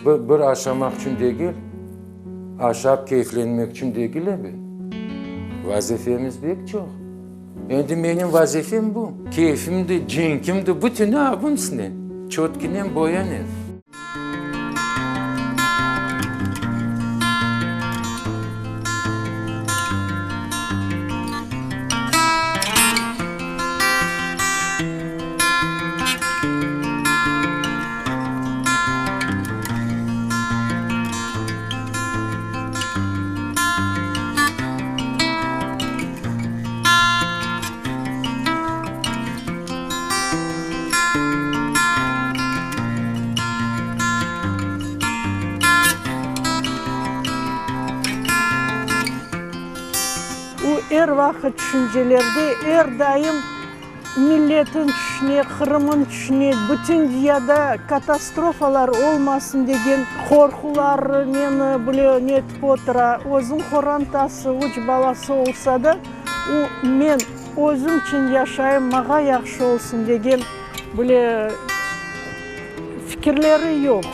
Bir, bir aşamaq içün degil, aşap keyflenmek içün degil ebet. Vazifemiz pek çoq. Endi menim vazifem bu. Keyfim de, cenkim de, bütüni abımsınen, çötkinen, boyanen. O er vaqıt tüşüncelerde, er daim milletin tüşüne, Qırımın tüşüne, bütün dünyada katastrofalar olmasın degen qorqularınen bile netip otura. Özüniñ qorantası, üç balası olsa da, o, men özüm içün yaşayım, mağa yahşı olsun degen bile fikirleri yoq.